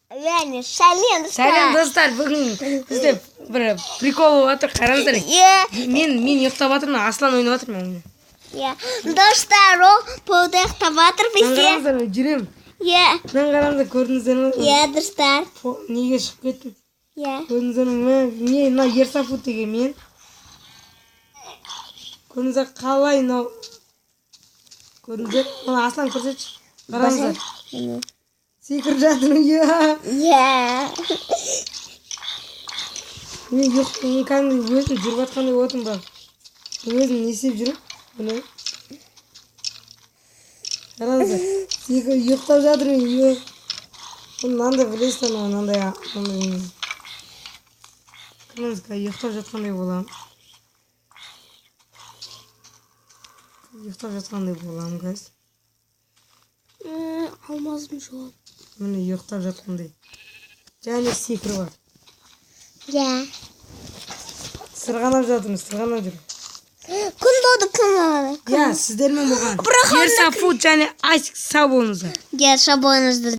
Яғни сәлем, достар. Сәлем, достар! Бүгін бізде бір прикол болып жатыр, қараңыздар. Иә. Мен ұйықтап жатырмын, Аслан ойнап жатыр менімен. Иә. Достар, ол полда ұйықтап жатыр Мынаны бізде. қараңыздар, мен жүремін. Иә. Мынаны қараңыздар, көрдіңіздер ме? Иә, достар. Неге шығып кеттім? Иә. Көрдіңіздер ме? Мен мына Ерсафут деген мен. Көрдіңіздер, қалай мынау? Көрдіңіздер? Мына, Аслан, көрсетші. Қараңыздар. Секіріп жатырмын, иә. Иә. Мен мен кәдімгі өзім жүріп жатқандай отырмын, бірақ өзім не істеп жүрмін, міне, қараңыздар, секіріп ұйықтап жатырмын, иә. Мынандай, білесіздер ме, мынандай мынандай, қараңыз, қазір ұйықтап жатқандай боламын, ұйықтап жатқандай боламын қазір. Алмазым жоқ. Міне, ұйықтап жатқандай және секіріп жатыр. Иә. Сырғанап жатырмын, сырғанап жүрмін. Күн болды, күн болады. Иә, сіздермен болған Бірақ Ерсафут және Асик. Сау болыңыздар. Иә, сау болыңыздар.